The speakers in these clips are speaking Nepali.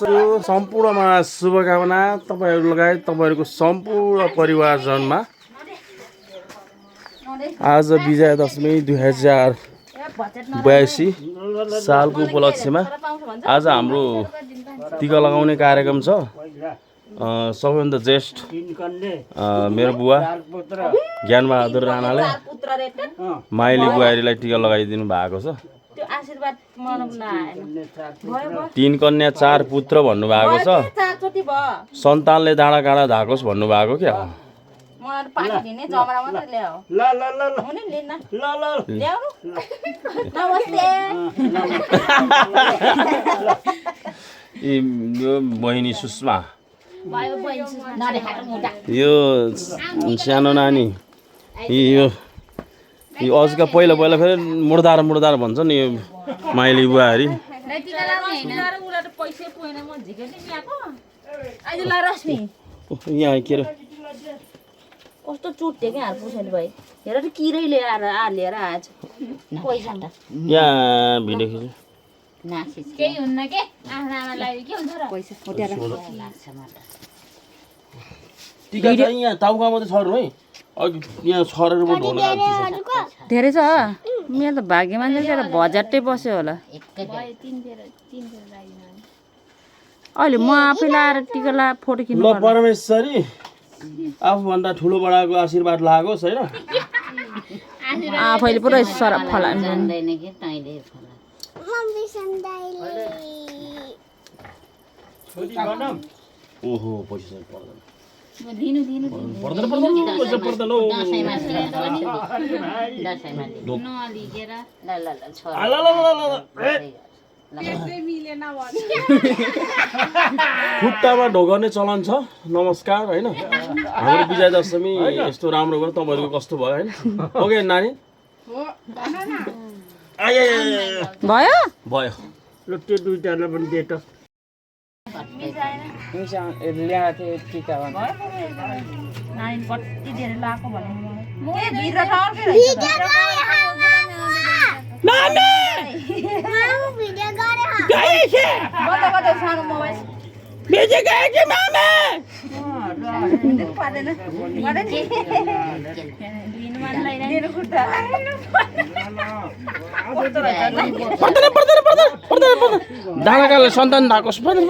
सम्पूर्णमा शुभकामना तपाईहरु लगायत तपाईहरुको सम्पूर्ण परिवारजनमा। आज विजयादशमी 2082 सालको उपलक्ष्यमा आज हाम्रो टीका लगाउने कार्यक्रम छ। सबैभन्दा ज्येष्ठ मेरो बुवा ज्ञानबहादुर राणाले माइली बुहारीलाई टीका लगाइदिनु भएको छ। तीन कन्या चार पुत्र भन्नु भएको छ। सन्तानले डाँडा काँडा धाकोस् भन्नु भएको क्या। यो बहिनी सुषमा, यो सानो नानी, यो अझका पहिला फेरि मुर्दार भन्छ नि यो माइली बुहारी। यहाँ के अरे कस्तो चुट्टे के हाल पुछेन भाइ हेर त किरैले लिएर आज पैसा त यहाँ भिडियो खिच्नु नासिस केही हुन्न के आफ्ना आमालाई के हुन्छ र पैसा फुटेर लाग्छ मलाई। टीका चाहिँ यहाँ टाउकामा त छर्नु है। अघि यहाँ छरेर म ढोल धेरै छ। मेरो त भाग्य मान्छे तर बजटै बस्यो होला। अहिले म आफै लाएर टीका ला फोटो खिच्नु ल परमेश्वरी आफूभन्दा ठुलो बडाको आशीर्वाद लागोस् हैन। आफैले पुरै सरप फलान्छ। जान्दैन के तैले फला मम्मी सन्दाइले छोरी गनम ओहो पैसा पर्दैन दिनु पर्दैन पैसा पर्दैन दशैंमा नलिगेर ल छोरा खुट्टामा ढोगर्ने चलन छ। नमस्कार हैन। हाम्रो विजयादशमी यस्तो राम्रो भयो। तपाईहरुको कस्तो भयो हैन? ओके नानी भयो भयो। ल त्यो दुईटालाई पनि दे त। नानी कति धेरै लाको भने डाँडाकाले सन्तान धाकोस् पर्दैन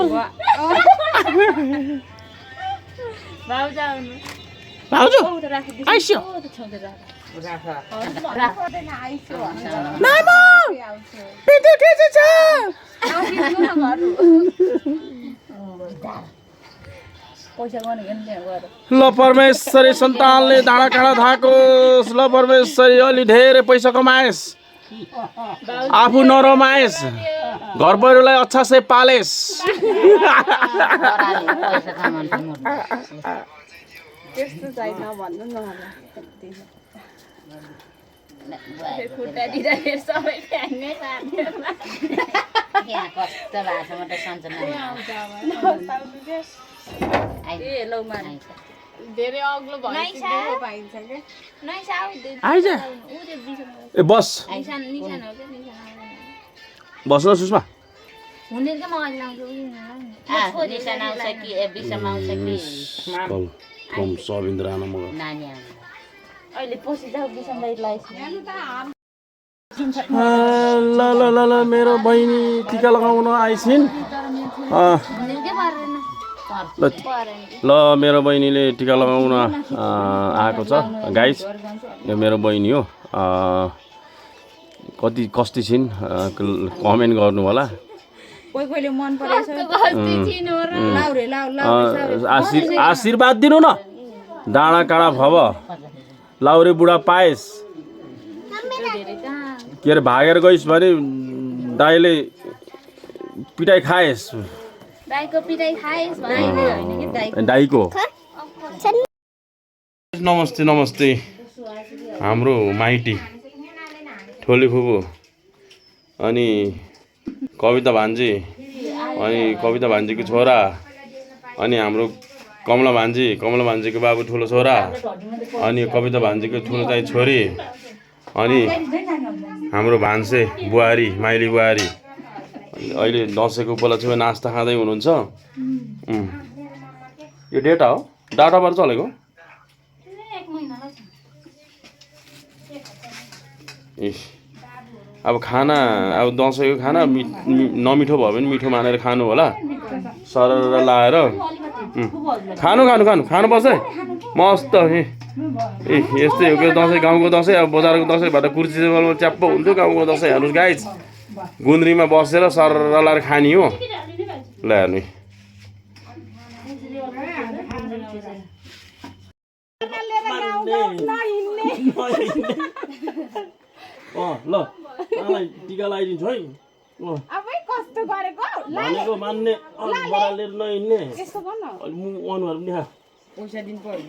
भाउजू आइस्यो मामु भिडियो खिच्छ ल परमेश्वरी सन्तानले डाँडा काँडा धाकोस्। ल परमेश्वरी अलि धेरै पैसा कमाएस्, आफू नरमाएस्, घर परिवारलाई अच्छा से पालेस्। त्यस्तो चाहिँ नभन्नु न होला। खुट्टा दिँदा फेरि सबै फ्याङ्गै पार्यो। यहाँ कस्तो भएको छ म त सन्चना ए लौ माने धेरै अग्लो भएको पाइन्छ के नै साउ आइज ए बस बस न सुषमा हुने के मगाइ लाउँछु निशान आउँछ कि ए बिसमा आउँछ कि कम सबिन्द्र आना मगर नानी आउँछ अहिले पछि जाऊ बिसमलाई लाइस ल ल ल ल मेरो बहिनी टीका लगाउन आइसिन्। ल मेरो बहिनीले टीका लगाउन आएको छ। गाइस यो मेरो बहिनी हो। कति कस्ती छिन् कमेन्ट गर्नु होला। कोहीले मन परेछ आशीर्वाद दिनु न। डाँडा काँडा भव लाउरे बुढा पाएस्। के अरे भागेर गइस् भने दाइले पिटाइ खाएस्। दाइको नमस्ते नमस्ते। हाम्रो माइटी ठोली फुपू अनि कविता भान्जी अनि कविता भान्जीको छोरा अनि हाम्रो कमला भान्जीको बाबु ठुलो छोरा अनि कविता भान्जीको ठुलो चाहिँ छोरी अनि हाम्रो भान्से बुहारी माइली बुहारी अहिले दसैँको उपलक्ष्यमा नास्ता खाँदै हुनुहुन्छ यो डेटा हो डाटाबाट चलेको अब खाना अब दसैँको खाना नमिठो भयो भने मिठो मानेर खानु होला सरर लाएर खानु खानु खानु खानुपर्छ है मस्त ए यस्तै हो कि दसैँ गाउँको दसैँ अब बजारको दसैँ भएर कुर्सी टेबलमा च्याप्प हुन्छ गाउँको दसैँ हेर्नुहोस् गाइज गुन्द्रीमा बसेर सरर लाएर खानी हो ल हेर्नु ल टिका लगाइदिन्छु है कस्तो गरेको भनेको मान्ने बरालेर नहिँड्ने अनुहार पनि पैसा दिनु पर्यो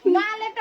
माले त